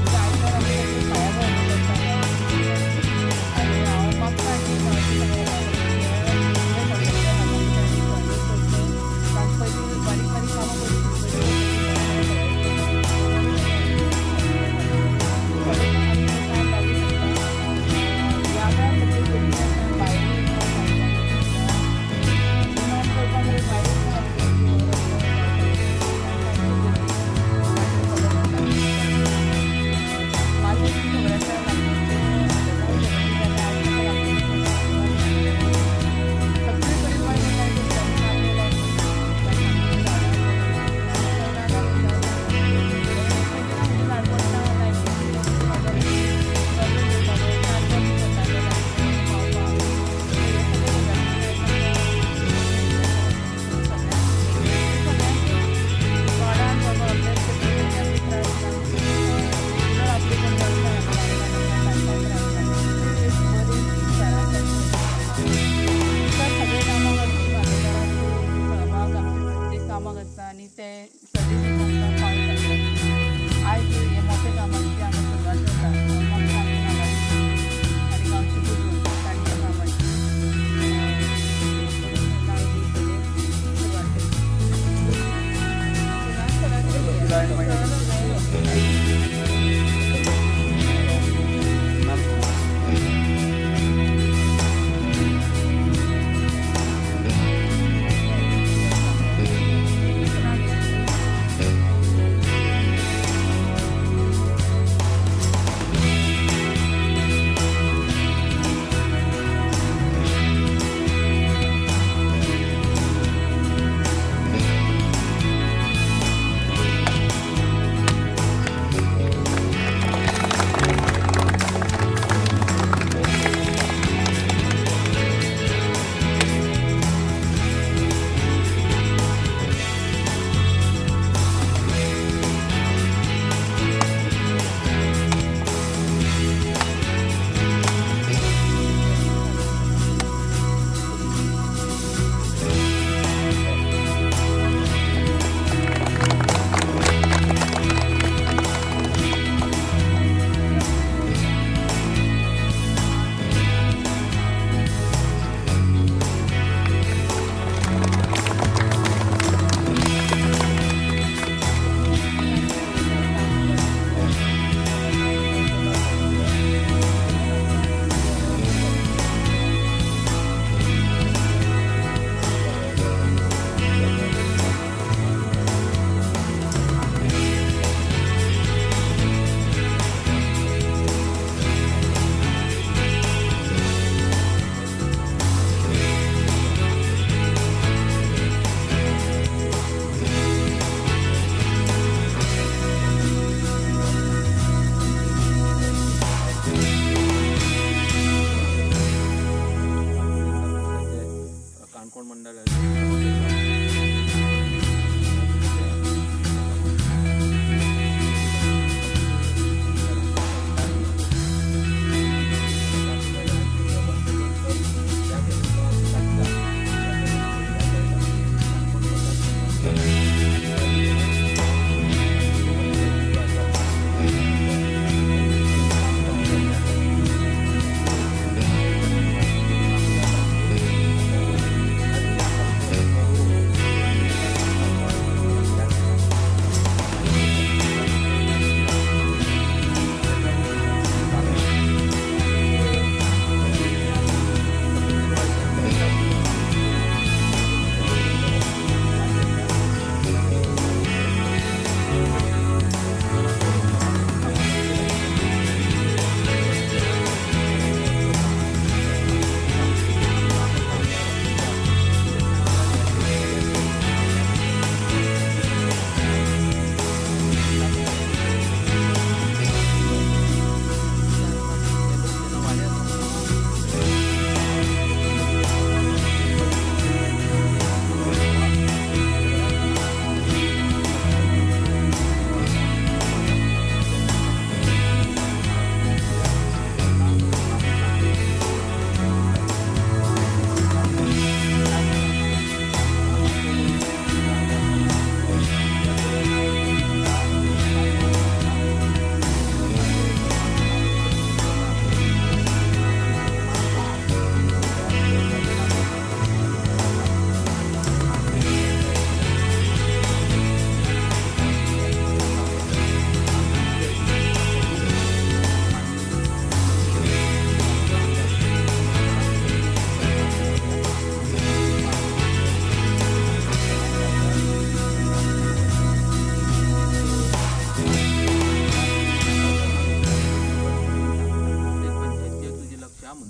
म्हणजे आयतार आमी सगळीं भायर भोंवपाक वता. आनी हांव मागता की कारण पयलीं बारीक बारीक कामां पयलीं लागूं शकता. ह्या वेळार सगळीं भुरगीं आसा भायर डिमांड करपाक भायर. मागीर खबर आसा.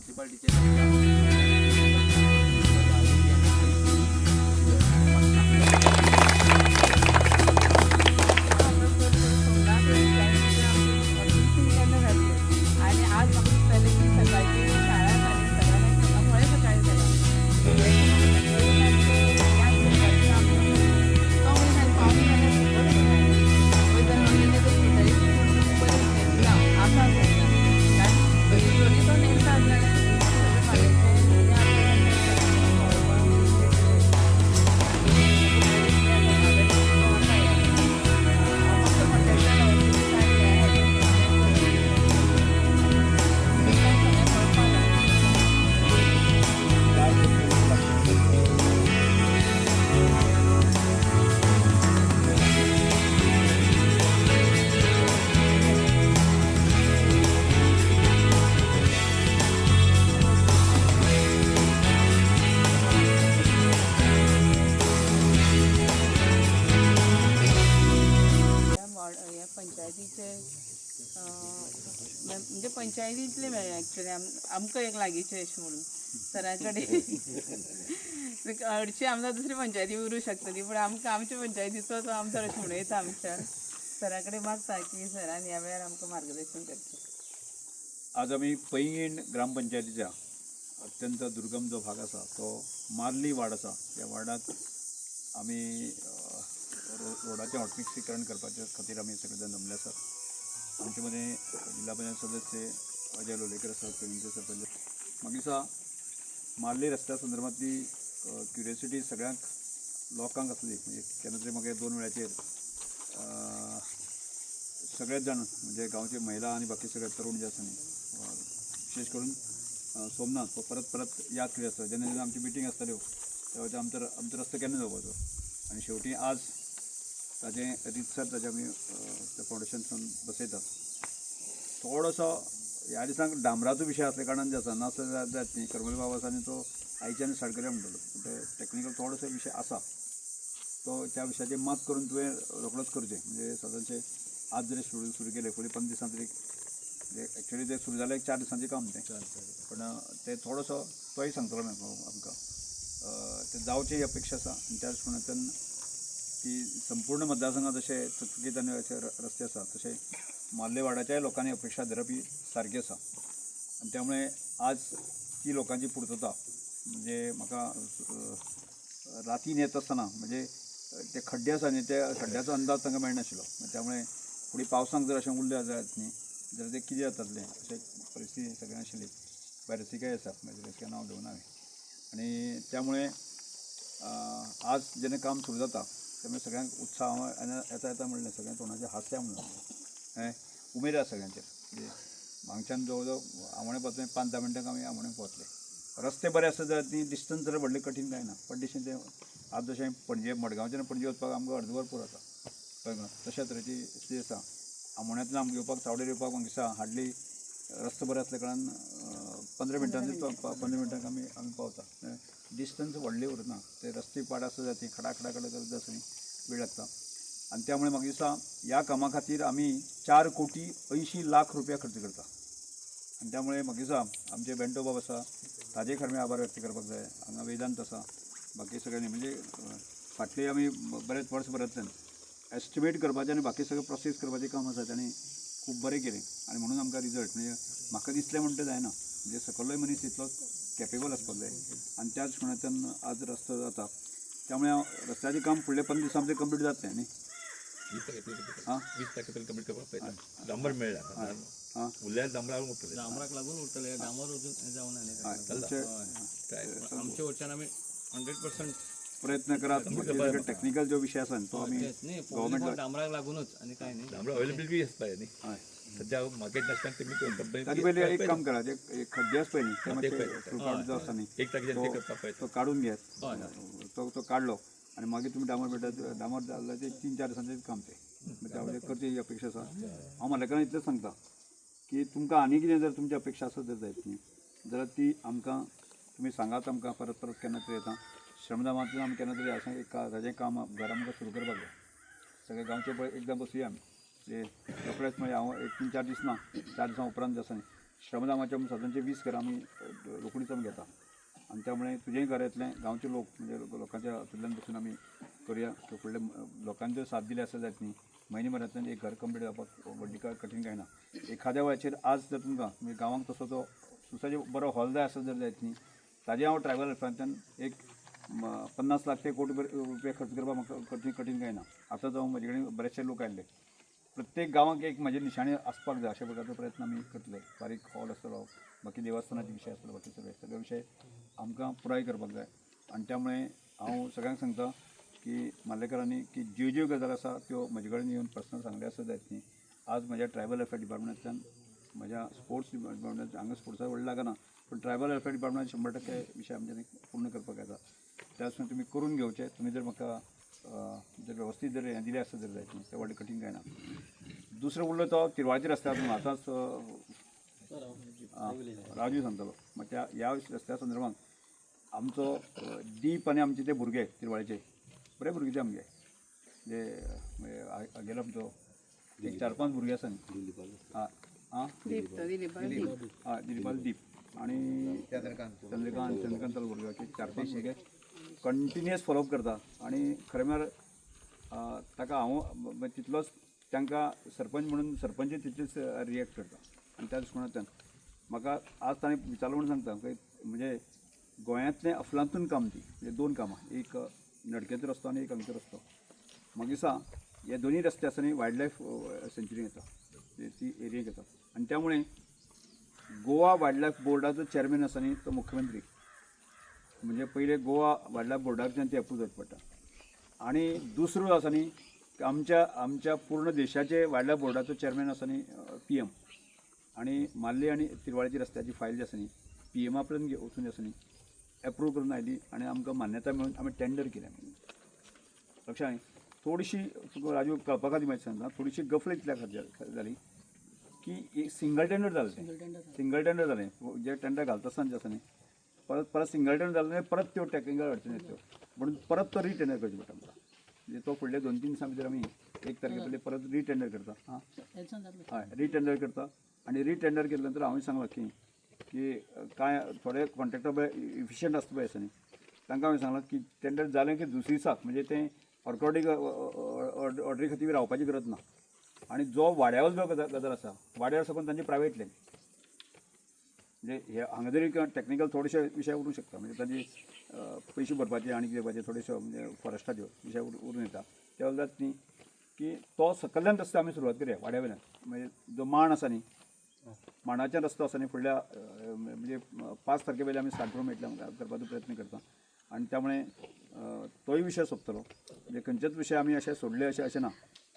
म्युन्सिपाल्टीचे. आणि आज म्हाका दिसतालें की सकाळची शाळा जाली, सगळ्यांक फळें सकाळी जालें. ह्या पंचायतीचे म्हणजे पंचायतींतले मेळ्ळे एक्चुली आमकां एक लागींचे अशें म्हणून सरा कडेन हरशीं आमदार दुसरी पंचायती उरूं शकतली, पूण आमकां आमच्या पंचायतीचो तो आमदार अशें म्हणूं येता. आमच्या सरा कडेन मागता की सरान ह्या वेळार आमकां मार्गदर्शन करचें. आज आमी पैंगीण ग्रामपंचायतीच्या अत्यंत दुर्गम जो भाग आसा तो मार्ली वार्ड आसा. त्या वार्डांत आमी रोडाचें हॉटमिक्सीकरण करपाचे खातीर आमी सगळे जाण जमले आसात. आमचे मदीं जिल्हा पंचायत सदस्य अजय लोलयेकर आसात, पैंगीणचे सरपंच. म्हाका दिसता मार्ली रस्त्या संदर्भांतली क्युरियोसिटी सगळ्यांक लोकांक आसली. म्हणजे केन्ना तरी म्हाका 2 वेळाचेर सगळेच जाण म्हणजे गांवचे महिला आनी बाकी सगळे तरुण जे आसा न्ही, विशेश करून सोमनाथ हो परत परत याद करीत आसता. जेन्ना जेन्ना आमची मिटींग आसताल्यो तेन्ना आमचो रस्तो केन्ना जावपाचो, आनी शेवटी आज ताजें रितसर ताजें आमी तें फावंडेशन बसयतात. थोडोसो ह्या दिसांक डांबराचो विशय आसल्या कारणान जे आसा नासल्यार जायत न्ही. करमली बाबा आसा न्ही, तो आयच्यान स्टार्ट करया म्हणटलो, पूण ते टॅक्निकल थोडोसो विशय आसा तो त्या विशयाचेर मात करून तुवें रोखडोच करचें. म्हणजे सादारणशें आज जरी सुरू केलें फुडें 15 दिसां तरी एक्चुअली तें सुरू जालें 4 दिसांचें काम तें, पूण तें थोडोसो तोय सांगतलो आमकां तें जावची ही अपेक्षा आसा. आनी त्या दृश्टीकोनांतल्यान की संपूर्ण मतदारसंघात जशे चकचकीत आनी अशे रस्ते आसा तशें मार्ले वार्डाच्याय लोकांनी अपेक्षा धरप ही सारकी आसा. आनी त्यामुळे आज ती लोकांची पुर्तता म्हणजे म्हाका रातीन येता आसतना म्हणजे ते खड्डे आसा न्ही, त्या खड्ड्याचो अंदाज तांकां मेळनाशिल्लो. त्यामुळे फुडें पावसांक जर अशें उरलें जायत न्ही जाल्यार तें कितें जातलें अशें परिस्थिती सगळें आशिल्ली. बायरसिकाय आसा, बायरसिका नांव घेवना हांवें. आनी त्यामुळे आज जेन्ना काम सुरू जाता त्यामुळे सगळ्यांक उत्साह आनी येता येता म्हणलें सगळ्यां तोंडाचें हास्य म्हणलें हें उमेद आसा सगळ्यांचेर. म्हणजे हांगच्यान जवळ जवळ आमोणे पावतले 5-10 मिनटांक आमी आमोणे पावतले. रस्ते बरे आसत जाल्यार ती डिस्टन्स जर व्हडलें कठीण कांय ना, पण दिशेन तें आज जशें पणजे मडगांवच्यान पणजे वचपाक आमकां अर्द वर पुरो जाता, कळ्ळें? तशा तरेची स्थिती आसा. आमोण्यांतल्यान आमकां येवपाक चावडेर येवपाक म्हाका दिसता हाडली रस्तो बरो आसल्या कारणान 15 मिनटांनी 15 मिनटांक आमी आमी पावता. डिस्टन्स व्हडलें उरना, ते रस्ते पाड आसता जाल्यार ती खडा खडा खडा करत आसता न्ही, वेळ लागता. आनी त्यामुळे म्हाका दिसता ह्या कामा खातीर आमी 4,80,00,000 रुपया खर्च करता. आनी त्यामुळे म्हाका दिसता आमचे बेंटो बाब आसा ताजे खरें आभार व्यक्त करपाक जाय. हांगा वेदांत आसा, बाकी सगळ्यांनी म्हणजे फाटले आमी बरेच वर्स भरांतल्यान एस्टिमेट करपाचें आनी बाकी सगळें प्रोसेस करपाचें काम आसा ताणें खूब बरें केलें. आनी म्हणून आमकां रिजल्ट म्हणजे म्हाका दिसलें म्हणटा तें जायना, म्हणजे सकयलोय मनीस तितलोच कॅपेबल आसपाक जाय. आनी त्या दृश्टीकोनांतल्यान आज रस्तो जाता. त्यामुळे रस्त्याचें काम फुडल्या 15 दिसां भितर कंप्लीट जातलें न्ही. 20 आं 20 तारखे कंप्लीट करपाक पळयता. डांबर मेळ्ळा, आं उरल्यार डांबराक उरतलें, डांबराक लागून उरतलें, डांबर अजून जावना न्ही. आमच्या वटच्यान आमी 100% प्रयत्न करात. टॅक्निकल जो विशय आसा तो आमी न्ही गव्हर्मेंट डांबराक लागूनच आनी कांय न्ही. डांबर अवेलेबिलिटी आसता न्ही हय. सद्या मार्केट नासतना तेमी कंपनी ताजे पयलीं एक काम करात, एक खड्डे आसा पळय न्ही ते मातशे काडून जो आसा न्ही 1 तारखेच्यान ते करपाक पळयता, तो काडून घेयात. तो काडलो आनी मागीर तुमी डांबर मेळटा, डांबर जाल्यार ते 3-4 दिसांचें काम तें त्या करची ही अपेक्षा आसा. हांव मालेकारांक इतलेंच सांगता की तुमकां आनी कितें जर तुमची अपेक्षा आसत जर जायत न्ही जाल्यार ती आमकां तुमी सांगात. आमकां परत परत केन्ना तरी येता श्रमदामांतल्यान आमी केन्ना तरी अशें एक ताजें काम घर आमकां सुरू करपाक जाय. सगळे गांवचे पळय एकदां बसुया आमी, म्हणजे रोखडेच म्हणजे हांव एक 3-4 दीस ना, 4 दिसां उपरांत आसा न्ही श्रमदामाचे आमी सादारणचे 20 घरां आमी रोखडीच आमी घेता आनी त्यामुळे तुजेंय घर येतलें, गांवचे लोक म्हणजे लोकांच्या हातूंतल्यान बसून आमी करुया. फुडले लोकांच्यो साथ दिली आसा जायत न्ही, म्हयने भरांतल्यान एक घर कंप्लीट जावपाक व्हडली काय कठीण काय ना. एखाद्या वेळाचेर आज जर तुमकां म्हणजे गांवांक तसो तो सुसाचे बरो हॉल जाय आसा जर जायत न्ही, ताजें हांव ट्रायबल वेलफेरांतल्यान एक 50 लाख ते कोटी रुपया खर्च करपाक म्हाका कठीण कठीण काय ना. आतां जावं म्हजे कडेन बरेचशे लोक आयिल्ले, प्रत्येक गांवांक एक म्हजे निशाणी आसपाक जाय अशा प्रकारचो प्रयत्न आमी करतले. बारीक हॉल आसतलो, बाकी देवस्थानाचे विशय आसतलो, बाकी सगळे सगळे विशय आमकां पुराय करपाक जाय. आनी त्यामुळे हांव सगळ्यांक सांगता की मार्लेकारांनी की ज्यो ज्यो गजाल आसा त्यो म्हजे कडेन येवन पर्सनल सांगले आसा जायत न्ही. आज म्हज्या ट्रायबल वेलफेअर डिपार्टमेंटांतल्यान, म्हज्या स्पोर्ट्स डिपार्टमेंटान, हांगा स्पोर्ट्साक व्हडलें लागना पूण ट्रायबल वेलफेअर डिपार्टमेंटान 100% विशय आमच्यानी पूर्ण करपाक येता. त्याच तुमी करून घेवचे. तुमी जर म्हाका जर वेवस्थीत जर हें दिलें आसत जर जायत न्ही, तें व्हडलें कठीण काय ना. दुसरो उरलो तो तिरवाळच्या रस्त्यार आतांच राजू सांगतालो, मग त्या ह्या रस्त्या संदर्भात आमचो दीप आनी आमचे ते भुरगे तिरवाळचे बरे भुरगे ते आमगे, जे हागेलो आमचो एक 4-5 भुरगे आसा न्ही. आं आं दीप तो दिलीप दीप. आं दिलीपाल दीप आनी चंद्रकांत चंद्रकांत भुरगे 4-5 भुरगे कंटिन्युअस फॉलोअप करता. आनी खरें म्हळ्यार ताका हांव तितलोच तांकां सरपंच म्हणून सरपंच तितलेच रिएक्ट करता. आनी त्या दृश्टीकोनांतल्यान म्हाका आज ताणें विचारलें म्हणून सांगता, म्हणजे गोंयांतलें अफलातून काम ती, म्हणजे 2 कामां, एक नडकेचो रस्तो आनी एक हांगचो रस्तो. मागीर सा हे दोनूय रस्ते आसा न्ही वायल्ड लायफ सेंच्युरी येता, ती एरियेक येता. आनी त्यामुळे गोवा वायल्ड लायफ बोर्डाचो चॅरमॅन आसा न्ही तो मुख्यमंत्री, म्हणजे पयले गोवा वायल्ड लायफ बोर्डाच्यान ती अप्रूव जावची पडटा. आनी दुसरो आसा न्ही आमच्या आमच्या पूर्ण देशाचे वायल्ड लायफ बोर्डाचो चॅरमॅन आसा न्ही पी एम. आनी मार्ले आनी तिरवाळेची रस्त्याची फायल जी आसा न्ही पी एमा पर्यंत वचून जी आसा न्ही एप्रूव करून आयली आनी आमकां मान्यताय मेळून आमी टेंडर केलें. लक्षात थोडीशी तुका राजू कळपा खातीर मातशें सांगता, थोडीशी गफल इतल्या खातीर जाली की सिंगल टेंडर जालें, तें सिंगल टेंडर जालें, जे टेंडर घालता आसतना जें आसा न्ही परत परत सिंगल टेंडर जालें, परत त्यो टॅक्निकल अडचणी येत्यो म्हणून परत तो रिटेंडर करचो पडटा आमकां. म्हणजे तो फुडले 2-3 दिसां भितर आमी 1 तारखे पयलीं परत रिटेंडर करता. आं हय रिटेंडर करता. आनी रिटेंडर केले नंतर हांवें सांगलां की की कांय थोडे कॉन्ट्रेक्टर पळय इफिशियंट आसता पळय आसा न्ही, तांकां हांवें सांगलां की टेंडर जालें की दुसरे दिसाक म्हणजे तें ऑर्कॉडीक ऑर्डरी खातीर रावपाची गरज ना. आनी जो वाड्यावर जो गजाल आसा वाड्यार साकून तांची प्रायवेट लँड, म्हणजे हे हांगा जरी टॅक्निकल थोडेशे विशय उरूंक शकता, म्हणजे तांची पयशे भरपाचे आनी कितें करपाचे थोडेशे म्हणजे फॉरेस्टाच्यो विशय उरून येता. त्या वेळार न्ही की तो सकल्ल्यान रस्तो आमी सुरवात करया वाड्या वयल्यान, म्हणजे जो माण आसा न्ही माणाच्या रस्तो आसा न्ही फुडल्या म्हणजे 5 तारखे पयलीं आमी स्टार्ट करूंक मेळटलें आमकां करपाचो प्रयत्न करता. आनी त्यामुळे तोय विशय सोंपतलो. म्हणजे खंयचेच विशय आमी अशे सोडले अशें अशें ना,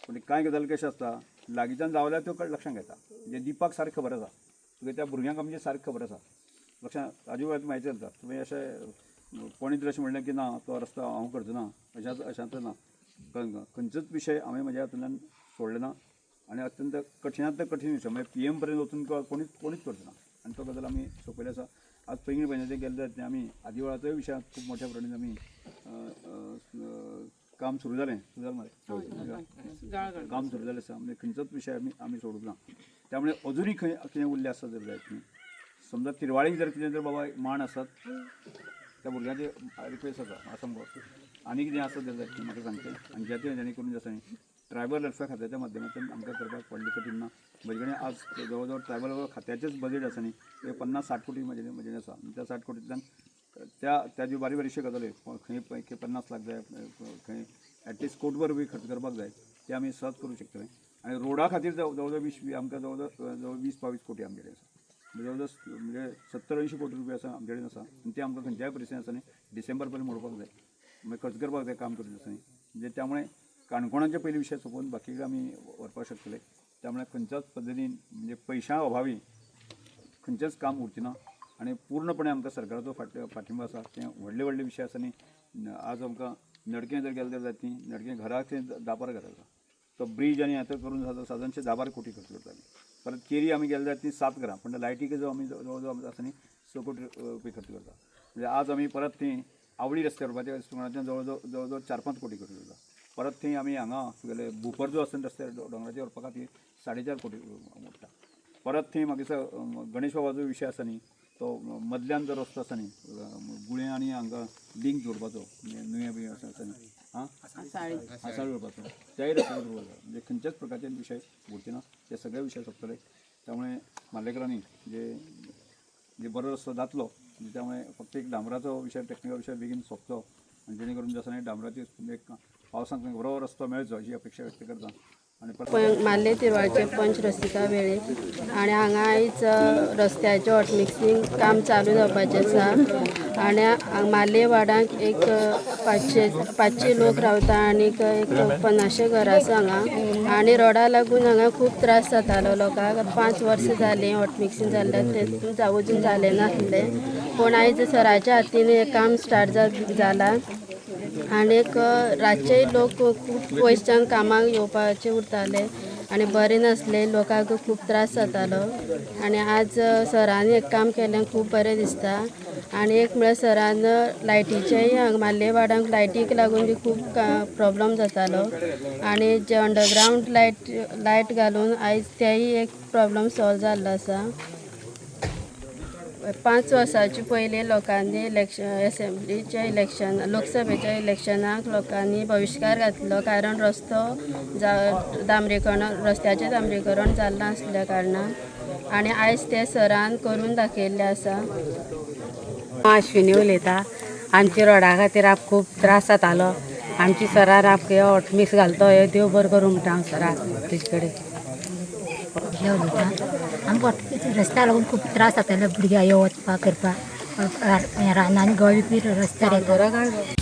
पूण कांय गजाली कशें आसता लागींच्यान जावल्यार त्यो लक्षांत घेता. म्हणजे दीपाक सारकें खबर आसा, तुगे त्या भुरग्यांक आमचे सारकें खबर आसा. लक्षांत राजू म्हायती चलता, तुमी अशें कोणी तरी अशें म्हणलें की ना तो रस्तो हांव करचो ना अशें अशें ना, कळ्ळें? खंयचोच विशय हांवें म्हज्या हातूंतल्यान सोडले ना आनी अत्यंत कठीणांत कठीण विशय म्हणजे पी एम पर्यंत वचून कोणीच कोणीच करचो ना आनी तो गजाल आमी सोंपयली आसा. आज पैंगीण पंचायतीक गेले जायत न्ही आमी आदिवाळाचोय विशयांत खूब मोठ्या प्रमाणात आमी काम सुरू जालें, सुरू जालें मरे, काम सुरू जालें आसा. म्हणजे खंयचोच विशय आमी आमी सोडूंक ना. त्यामुळे अजुनूय खंय कितें उरलें आसा जर जायत न्ही, समजा तिरवाळीक जर कितें जर बाबा माण आसात त्या भुरग्यांचे रिक्वेस्ट आसा आसा मुगो आनी कितें आसा जर जायत न्ही म्हाका सांगचें. आनी ज्या जेणे करून आसा न्ही ट्रायबल वेलफेअर खात्याच्या माध्यमांतल्यान आमकां करपाक व्हडली कठीण ना. म्हजे कडेन आज जवळ जवळ ट्रायबल वेलफेअर खात्याचेच बजेट आसा न्ही ते 50-60 कोटी म्हजे म्हजे आसा. त्या 60 कोटींतल्यान त्या त्या ज्यो बारीक बारीकश्यो गजाली खंय खंय 50 लाख जाय, खंय एटलिस्ट कोटभर बी खर्च करपाक जाय ते आमी सहज करूंक शकतले. आनी रोडा खातीर जवळ जवळ 20 आमकां जवळ जवळ 20-22 कोटी आमचे कडेन आसा, जवळ जवळ म्हणजे 70-80 कोटी रुपया आसा आमचे कडेन आसा. आनी ते आमकां खंयच्याय परिस्थितीन आसा न्ही डिसेंबर पर्यंत मोडपाक जाय, मागीर खर्च करपाक जाय काम करून आसा न्ही. म्हणजे त्यामुळे काणकोणाचे पयलीं विशय सोंपोवन बाकी कडेन आमी व्हरपाक शकतले. त्यामुळे खंयच्याच पद्दतीन म्हणजे पयशां अभावी खंयचेंच काम उरचें ना आनी पूर्णपणे आमकां सरकाराचो फाटिंबो आसा. तें व्हडले व्हडले विशय आसा न्ही आज आमकां नडकें जर गेलें जाल्यार जायत न्ही, नडकें घराक तें 10-12 घरां आसा, तो ब्रीज आनी आतां करून सादारणशे 10-12 कोटी खर्च करता आमी. परत केरी आमी गेले जाल्यार ती 7 घरां, पूण लायटीक जो आमी जवळ जवळ आसा न्ही 6 कोटी रुपया खर्च करता. म्हणजे आज आमी परत थंय आवळी रस्त्यार वचपाच्या सुंगणाच्यान जवळ जवळ जवळ जवळ 4-5 कोटी खर्च करता. परत थंय आमी हांगा तुगेले भूपर जो आसा रस्त्यार दोंगराचेर व्हरपा खातीर 4.5 कोटी मोडटा. परत थंय म्हाका दिसता गणेश बाबाचो विशय आसा न्ही, तो मदल्यान जो रस्तो आसा न्ही, गुळे आनी हांगा लिंक जोडपाचो, नुवें बी आसा न्ही, आं आसाळी जोडपाचो, त्याय रस्त्यार जोडपाचो, म्हणजे खंयच्याच प्रकारचे विशय उरचे ना, ते सगळे विशय सोंपतले. त्यामुळे मार्लेकरांनी जे जे बरो रस्तो जातलो, म्हणजे त्यामुळे फक्त एक डांबराचो विशय, टेक्निकल विशय बेगीन सोंपचो आनी जेणे करून जे आसा न्ही डांबराची एक पावसांत बरो रस्तो मेळचो अशी अपेक्षा व्यक्त करता. आनी मार्ले तिरवाळचे पंच रसिका वेळीप आनी हांगा आयज रस्त्याचें हॉटमिक्सिंग काम चालू जावपाचें आसा. आनी मार्ले वार्डांत एक 500 लोक रावता आनी एक 50 घरां आसा हांगा. आनी रोडा लागून हांगा खूब त्रास जातालो लोकांक. 5 वर्सां जालीं हॉटमिक्सिंग जाल्लें, तें अजून जालें नासलें, पूण आयज सराच्या हातीन हें काम स्टार्ट जालां. आनीक रातचेय लोक खूब पयसच्यान कामाक येवपाचे उरताले आनी बरें नासले, लोकांक खूब त्रास जातालो. आनी आज सरान एक काम केलें, खूब बरें दिसता. आनी एक म्हळ्यार सरान लायटीचेय हांगा मार्ले वार्डांक लायटीक लागून बी खूब प्रोब्लम जातालो आनी जे अंडरग्रावंड लायट घालून आयज तेय एक प्रोब्लम सॉल्व जाल्लो आसा. 5 वर्सांचे पयलीं लोकांनी एसेंब्लीच्या इलेक्शन, लोकसभेच्या इलेक्शनाक लोकांनी बहिश्कार घातलो, कारण रस्तो डांबरीकरण, रस्त्याचें डांबरीकरण जाल्लें नासल्या कारणान. आनी आयज तें सरान करून दाखयल्लें आसा. अश्विनी उलयता. आमच्या रोडा खातीर आमकां खूब त्रास जातालो. आमची सरान आमकां हॉटमिक्स घालतो, हे देव बरें करूं म्हणटा हांव सराक तेजे कडेन. उलयता. आमकां रस्त्याक लागून खूब त्रास जाताले, भुरग्यांक यो वचपाक करपाक, रानांनी गवे बी रस्त्यार येता.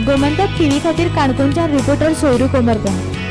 गोमंतक टीव्ही खातीर काणकोणच्यान रिपोर्टर सोयरू कोमरकर.